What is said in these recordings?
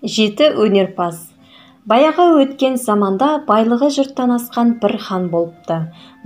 Жеті өнерпаз. Баяғы өткен заманда байлығы жұрттан асқан бір хан болыпты.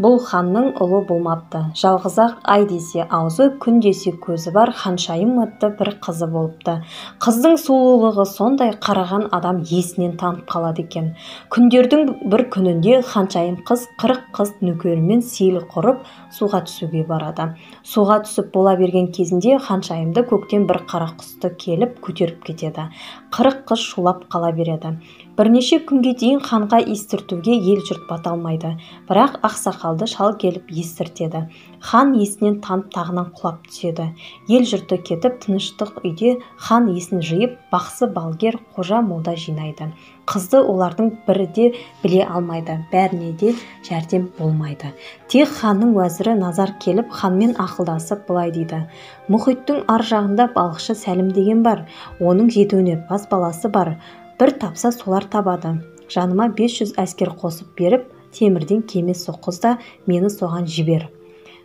Бұл ханның ұлы болмапты. Жалғыз-ақ ай десе аузы, күн десе көзі бар Ханшайым атты бір қызы болыпты. Қыздың сұлулығы сондай, қараған адам есінен танып қалады екен. Күндердің бір күнінде Ханшайым қыз 40 қыз нөкерімен сейіл құрып суға түсуге барады. Суға түсіп бола берген кезінде Ханшайымды көктен бір қара құсты келіп көтеріп кетеді. 40 қыз шулап қала береді. Бірнеше күнге дейін ханға естіртуге ел жұрт бата алмайды. Бірақ ақсақалды шал келіп естіртеді. Хан есінен танып тағынан құлап түседі. Ел жұрты кетіп, тыныштық үйде хан есін жиып, бақсы, балгер, қожа, молда жинайды. Қызды олардың бірі де біле алмайды, бәріне де жәрдем болмайды. Тек ханның уәзірі Назар келіп, ханмен ақылдасып былай дейді: мұхиттың ар жағында балықшы Сәлім деген бар, оның жеті өнерпаз баласы бар. Бір тапса солар табады. Жаныма 500 әскер қосып беріп, темірден кеме соққыз да мені соған жібер.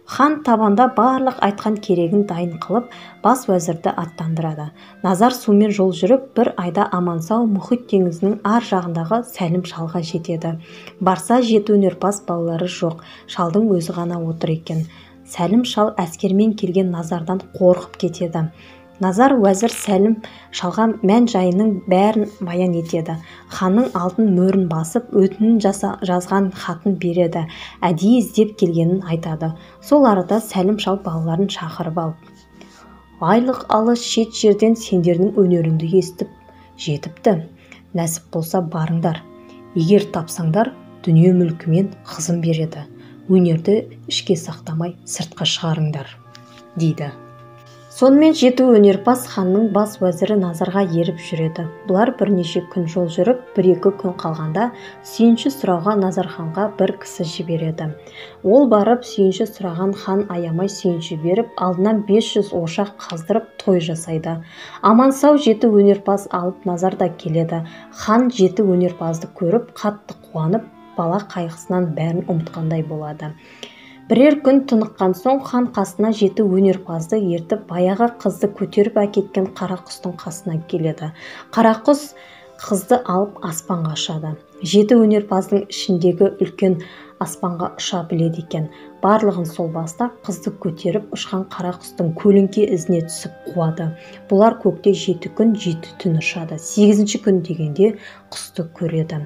Хан табанда барлық айтқан керегін дайын қылып, бас уәзірді аттандырады. Назар сумен жол жүріп, бір айда аман-сау мұхит теңізінің ар жағындағы Сәлім шалға жетеді. Барса жеті өнерпаз балалары жоқ, шалдың өзі ғана отыр екен. Сәлім шал әскермен келген Назардан қорқып кетеді. Назар уәзір Сәлім шалға мән жайының бәрін баян етеді. Ханның алтын мөрін басып, өтінін жазған хатын береді. Әдейі іздеп келгенін айтады. Сол арада Сәлім шал балаларын шақырып алып, айлық алыс шет жерден сендердің өнеріңді естіп жетіпті. Нәсіп болса барыңдар. Егер тапсаңдар, дүние мүлкімен қызым береді. Өнерді ішке сақтамай сыртқа шығарыңдар, дейді. Сонымен жеті өнерпаз ханның бас уәзірі Назарға еріп жүреді. Бұлар бірнеше күн жол жүріп, бір-екі күн қалғанда сүйінші сұрауға Назарханға бір кісі жібереді. Ол барып сүйінші сұраған хан аямай сүйінші беріп, алдынан 500 ошақ қаздырып той жасайды. Аман-сау жеті өнерпаз алып Назар да келеді. Хан жеті өнерпазды көріп, қатты қуанып, бала қайғысынан бәрін ұмытқандай болады. Бірер күн тыныққан соң хан қасына жеті өнерпазды ертіп, баяғы қызды көтеріп әкеткен қара құстың қасына келеді. Қара құс қызды алып аспанға ұшады. Жеті өнерпаздың ішіндегі үлкен аспанға ұша біледі екен. Барлығын сол баста қызды көтеріп ұшқан қара құстың көлеңке ізіне түсіп қуады. Бұлар көкте 7 күн, 7 түн ұшады. 8-ші күн дегенде құсты көреді.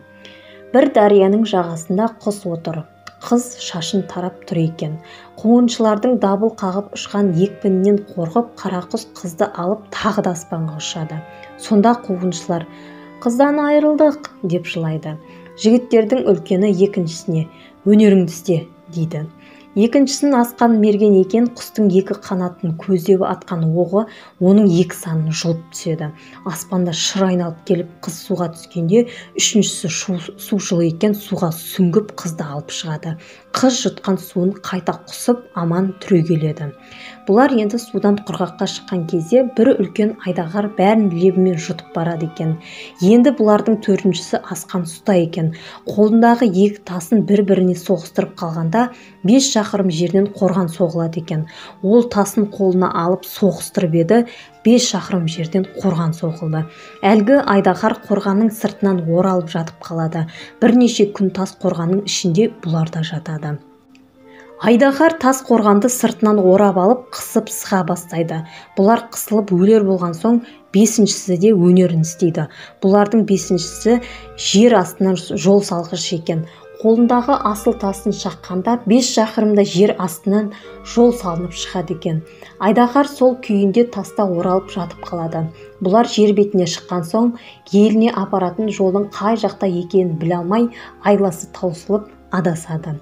Бір дарияның жағасында құс отыр. Қыз шашын тарап тұр екен. Қуғыншылардың дабыл қағып ұшқан екпінінен қорқып, қара құс қызды алып тағы да аспанға ұшады. Сонда қуғыншылар, қыздан айырылдық, деп жылайды. Жігіттердің үлкені екіншісіне, өнеріңді істе, дейді. Екіншісін асқан мерген екен, құстың екі қанатын көздеп атқан оғы оның екі санын жұлып түседі. Аспанда шыр айналып келіп, қыз суға түскенде, үшіншісі сушыл екен, суға сүңгіп қызды алып шығады. Қыз жұтқан суын қайта құсып, аман түрегеледі. Бұлар енді судан құрғаққа шыққан кезде бір үлкен айдаһар бәрін лебімен жұтып барады екен. Енді бұлардың төртіншісі асқан ұста екен. Қолындағы екі тасын бір-біріне соғыстырып қалғанда 5 шақырым жерден қорған соғылады екен. Ол тасын қолына алып соғыстырып еді, 5 шақырым жерден қорған соғылды. Әлгі айдаһар қорғанның сыртынан оралып жатып қалады. Бірнеше күн тас қорғанның ішінде бұлар да жатады. Айдаһар тас қорғанды сыртынан орап алып, қысып сыға бастайды. Бұлар қысылып өлер болған соң, бесіншісі де өнерін істейді. Бұлардың бесіншісі жер астынан жол салғыш екен. Қолындағы асыл тасын шаққанда 5 шақырымда жер астынан жол салынып шығады екен. Айдаһар сол күйінде таста оралып жатып қалады. Бұлар жер бетіне шыққан соң, еліне апаратын жолдың қай жақта екенін біле алмай, айласы таусылып адасады.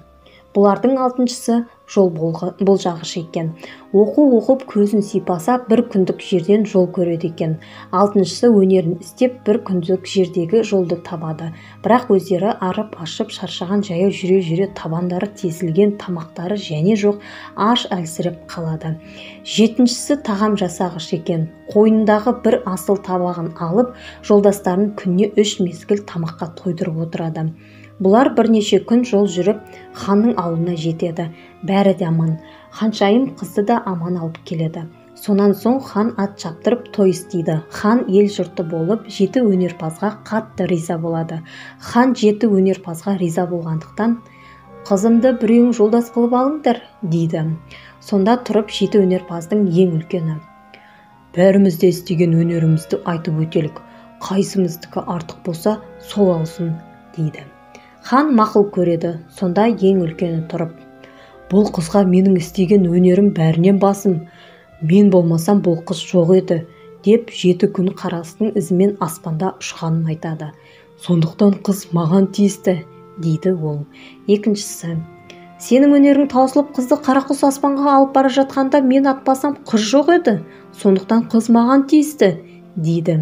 Бұлардың алтыншысы жол болжағыш екен. Оқу оқып көзін сипаса, бір күндік жерден жол көреді екен. Алтыншысы өнерін істеп, бір күндік жердегі жолды табады. Бірақ өздері арып ашып шаршаған жаяу жүре-жүре табандары тесілген, тамақтары және жоқ, аш әлсіреп қалады. Жетіншісі тағам жасағыш екен. Қойнындағы бір асыл табағын алып, жолдастарын күніне 3 мезгіл тамаққа тойдырып отырады. Бұлар бірнеше күн жол жүріп, ханның ауылына жетеді. Бәрі де аман. Ханшайым қызды да аман алып келеді. Сонан соң хан ат шаптырып той істейді. Хан ел жұрты болып 7 өнерпазға қатты риза болады. Хан 7 өнерпазға риза болғандықтан, қызымды біреуің жолдас қылып алыңдар, дейді. Сонда тұрып 7 өнерпаздың ең үлкені: бәріміз де істеген өнерімізді айтып өтелік, қайсымыздікі артық болса, сол алсын, дейді. Хан мақұл көреді. Сонда ең үлкені тұрып: бұл қызға менің істеген өнерім бәрінен басым, мен болмасам бұл қыз жоқ еді, деп 7 күн қарастың ізімен аспанда ұшқанын айтады. Сондықтан қыз маған тиісті, дейді ол. Екіншісі: сенің өнерің таусылып қызды қарақұс аспанға алып бара жатқанда мен атпасам қыз жоқ еді, сондықтан қыз маған тиісті, дейді.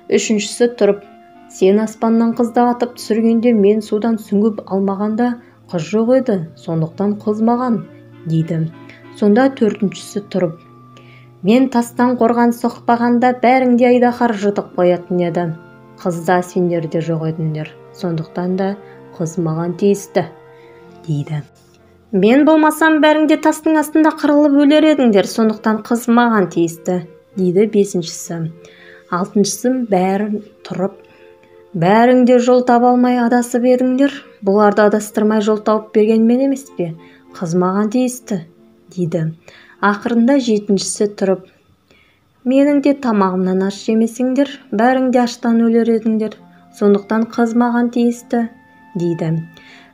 Үшіншісі тұрып: сен аспаннан қызды атып түсіргенде мен судан сүңгіп алмағанда қыз жоқ еді, сондықтан қыз маған, дейді. Сонда төртіншісі тұрып: мен тастан қорған соқпағанда бәрің де айдаһар жұтып қоятын еді, қызда сендер де жоқ едіңдер, сондықтан да қыз маған тиісті, дейді. Мен болмасам бәрің де тастың астында қырылып өлер едіңдер, сондықтан қыз маған тиісті, дейді бесіншісі. Алтыншысы бәрін тұрып: бәрің де жол таба алмай адасып едіңдер, бұларды адастырмай жол тауып берген мен емес пе, қыз маған тиісті, дейді. Ақырында жетіншісі тұрып: менің де тамағымнан аш жемесеңдер, бәрің де аштан өлер едіңдер, сондықтан қыз маған тиісті, дейді.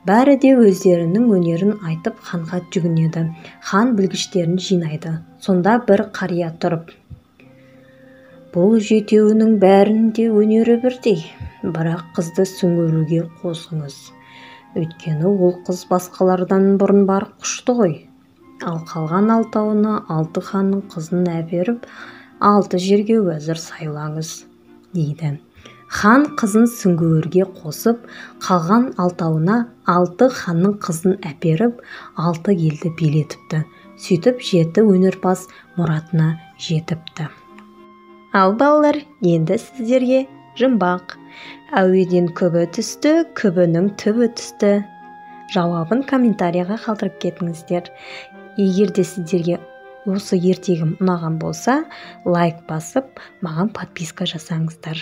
Бәрі де өздерінің өнерін айтып ханға жүгінеді. Хан білгіштерін жинайды. Сонда бір қария тұрып: бұл жетеуінің бәрінің де өнері бірдей, бірақ қызды сүңгуірге қосыңыз, өйткені ол қыз басқалардан бұрын барып құшты ғой. Ал қалған алтауына 6 ханның қызын әперіп, 6 жерге уәзір сайлаңыз, дейді. Хан қызын сүңгуірге қосып, қалған алтауына 6 ханның қызын әперіп, 6 елді билетіпті. Сөйтіп 7 өнерпаз мұратына жетіпті. Ал балалар, енді сіздерге жұмбақ. Әуеден күбі түсті, күбінің түбі түсті. Жауабын комментарияға қалдырып кетіңіздер. Егер де сіздерге осы ертегім ұнаған болса, лайк басып, маған подписка жасаңыздар.